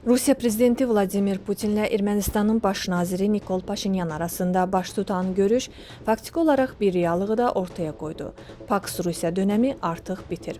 Rusiya prezidenti Vladimir Putinlə Ermənistanın baş naziri Nikol Paşinyan arasında baş tutan görüş faktiki olaraq bir reallığı da ortaya qoydu. Pax Rusiya dönəmi artıq bitir.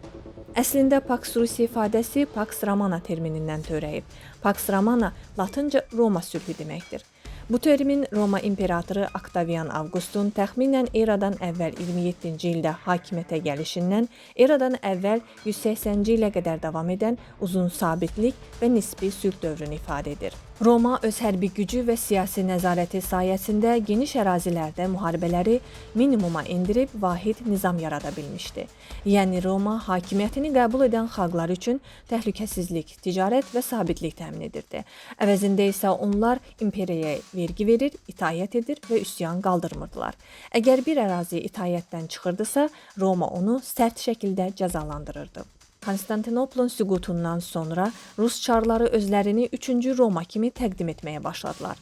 Əslində Pax Rusiya ifadəsi Pax Romana terminindən törəyib. Pax Romana latınca Roma sülhü deməkdir. Bu termin Roma imperatoru Oktavian Avqustun təxminən eradan əvvəl 27-ci ildə hakimiyyətə gəlişindən eradan əvvəl 180-ci ilə qədər davam edən uzun sabitlik və nisbi sülh dövrünü ifadə edir. Roma öz hərbi gücü və siyasi nəzarəti sayəsində geniş ərazilərdə müharibələri minimuma endirib vahid nizam yarada bilmişdi. Yəni Roma hakimiyyətini qəbul edən xalqlar üçün təhlükəsizlik, ticarət və sabitlik təmin edirdi. Əvəzində isə onlar imperiyaya vergi verir, itaət edir və üsyan qaldırmırdılar. Əgər bir ərazi itaətdən çıxırdısa, Roma onu sərt şəkildə cəzalandırırdı. Konstantinoplun süqutundan sonra Rus çarları özlərini 3-cü Roma kimi təqdim etməyə başladılar.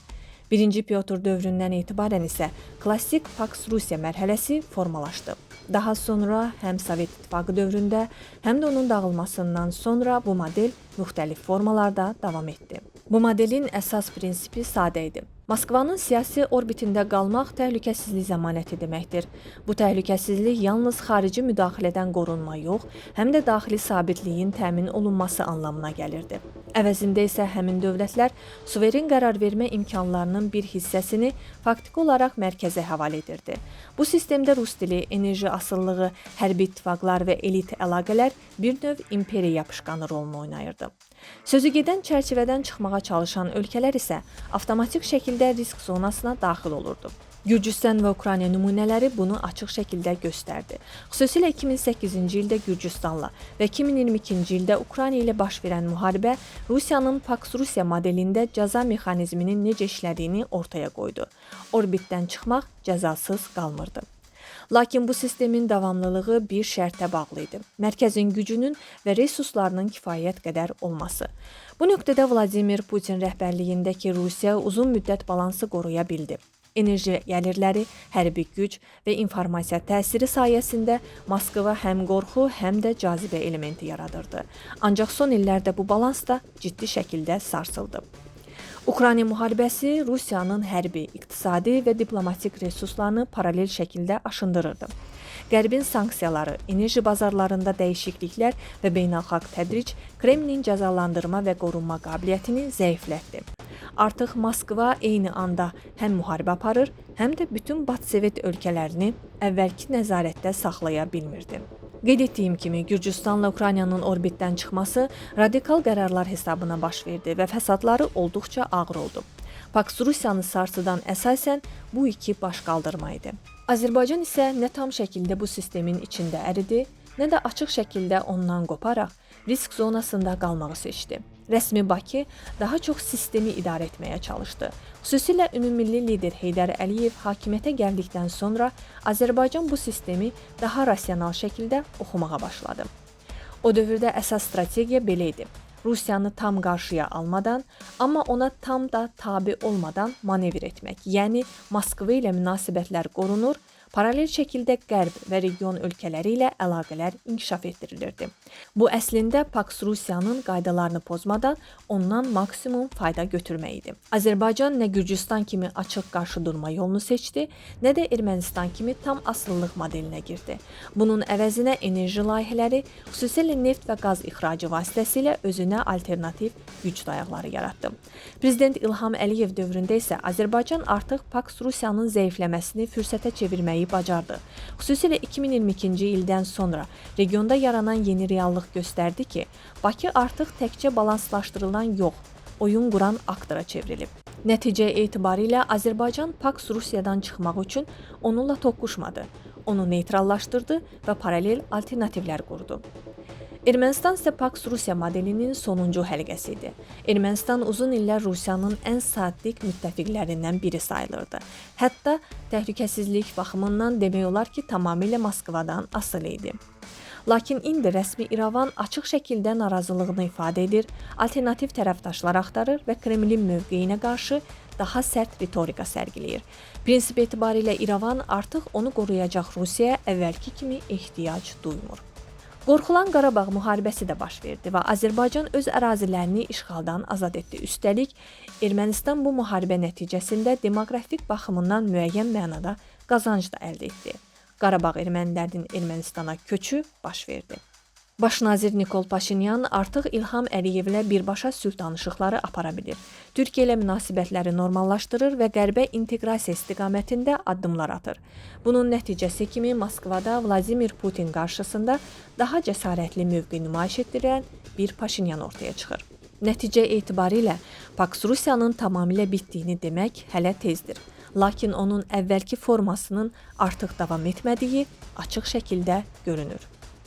1-ci Pyotr dövründən etibarən isə klassik Pax Rusiya mərhələsi formalaşdı. Daha sonra həm Sovet İttifaqı dövründə, həm də onun dağılmasından sonra bu model müxtəlif formalarda davam etdi. Bu modelin əsas prinsipi sadə idi. Moskvanın siyasi orbitində qalmaq təhlükəsizlik zəmanəti deməkdir. Bu təhlükəsizlik yalnız xarici müdaxilədən qorunma yox, həm də daxili sabitliyin təmin olunması anlamına gəlirdi. Əvəzində isə həmin dövlətlər suveren qərar vermə imkanlarının bir hissəsini faktiki olaraq mərkəzə həvalə edirdi. Bu sistemdə rus dili, enerji asılılığı, hərbi ittifaqlar və elit əlaqələr bir növ imperiya yapışqanı rolunu oynayırdı. Sözü gedən çərçivədən çıxmağa çalışan ölkələr isə avtomatik şəkildə risk zonasına daxil olurdu. Gürcüstan və Ukrayna nümunələri bunu açıq şəkildə göstərdi. Xüsusilə 2008-ci ildə Gürcüstanla və 2022-ci ildə Ukrayna ilə baş verən müharibə Rusiyanın Pax Rusiya modelində cəza mexanizminin necə işlədiyini ortaya qoydu. Orbitdən çıxmaq cəzasız qalmırdı. Lakin bu sistemin davamlılığı bir şərtə bağlı idi. Mərkəzin gücünün və resurslarının kifayət qədər olması. Bu nöqtədə Vladimir Putin rəhbərliyindəki Rusiya uzun müddət balansı qoruya bildi. Enerji gəlirləri, hərbi güc və informasiya təsiri sayəsində Moskva həm qorxu, həm də cazibə elementi yaradırdı. Ancaq son illərdə bu balans da ciddi şəkildə sarsıldı. Ukrayna müharibəsi Rusiyanın hərbi, iqtisadi və diplomatik resurslarını paralel şəkildə aşındırırdı. Qərbin sanksiyaları, enerji bazarlarında dəyişikliklər və beynəlxalq tədric Kremlin cəzalandırma və qorunma qabiliyyətini zəiflətdi. Artıq Moskva eyni anda həm müharibə aparır, həm də bütün Batı-Sovet ölkələrini əvvəlki nəzarətdə saxlaya bilmirdi. Qeyd etdiyim kimi, Gürcüstanla Ukraynanın orbitdən çıxması radikal qərarlar hesabına baş verdi və fəsadları olduqca ağır oldu. Pax Rusiyanı sarsıdan əsasən bu iki başqaldırma idi. Azərbaycan isə nə tam şəkildə bu sistemin içində əridi, nə də açıq şəkildə ondan qoparaq risk zonasında qalmağı seçdi. Rəsmi Bakı daha çox sistemi idarə etməyə çalışdı. Xüsusilə ümummilli lider Heydər Əliyev hakimiyyətə gəldikdən sonra Azərbaycan bu sistemi daha rasional şəkildə oxumağa başladı. O dövrdə əsas strategiya belə idi. Rusiyanı tam qarşıya almadan, amma ona tam da tabe olmadan manevr etmək. Yəni Moskva ilə münasibətlər qorunur, paralel şəkildə Qərb və region ölkələri ilə əlaqələr inkişaf etdirilirdi. Bu əslində Pax Rusiyanın qaydalarını pozmadan ondan maksimum fayda götürmək idi. Azərbaycan nə Gürcüstan kimi açıq qarşı durma yolunu seçdi, nə də Ermənistan kimi tam asılılıq modelinə girdi. Bunun əvəzinə enerji layihələri, xüsusilə neft və qaz ixracı vasitəsilə özünə alternativ güc dayaqları yaratdı. Prezident İlham Əliyev dövründə isə Azərbaycan artıq Pax Rusiyanın zəifləməsini fürsətə çevirməyi bacardı. Xüsusilə 2022-ci ildən sonra regionda yaranan yeni reallıq göstərdi ki, Bakı artıq təkcə balanslaşdırılan yox, oyun quran aktora çevrilib. Nəticə etibarilə Azərbaycan Pax Rusiyadan çıxmaq üçün onunla toqquşmadı, onu neytrallaşdırdı və paralel alternativlər qurdu. Ermənistan isə Pax Rusiya modelinin sonuncu həlqəsi idi. Ermənistan uzun illər Rusiyanın ən sadiq müttəfiqlərindən biri sayılırdı. Hətta təhlükəsizlik baxımından demək olar ki, tamamilə Moskvadan asılı idi. Lakin indi rəsmi İrəvan açıq şəkildə narazılığını ifadə edir, alternativ tərəfdaşlar axtarır və Kremlin mövqeyinə qarşı daha sərt ritorika sərgiləyir. Prinsip etibarilə İrəvan artıq onu qoruyacaq Rusiyaya əvvəlki kimi ehtiyac duymur. Qorxulan Qarabağ müharibəsi də baş verdi və Azərbaycan öz ərazilərini işğaldan azad etdi. Üstəlik, Ermənistan bu müharibə nəticəsində demoqrafik baxımından müəyyən mənada qazanc da əldə etdi. Qarabağ ermənilərinin Ermənistana köçü baş verdi. Baş nazir Nikol Paşinyan artıq İlham Əliyevlə birbaşa sülh danışıqları apara bilir. Türkiyə ilə münasibətləri normallaşdırır və qərbə inteqrasiya istiqamətində addımlar atır. Bunun nəticəsi kimi Moskvada Vladimir Putin qarşısında daha cəsarətli mövqe nümayiş etdirən bir Paşinyan ortaya çıxır. Nəticə etibarilə Pax Rusiyanın tamamilə bitdiyini demək hələ tezdir. Lakin onun əvvəlki formasının artıq davam etmədiyi açıq şəkildə görünür.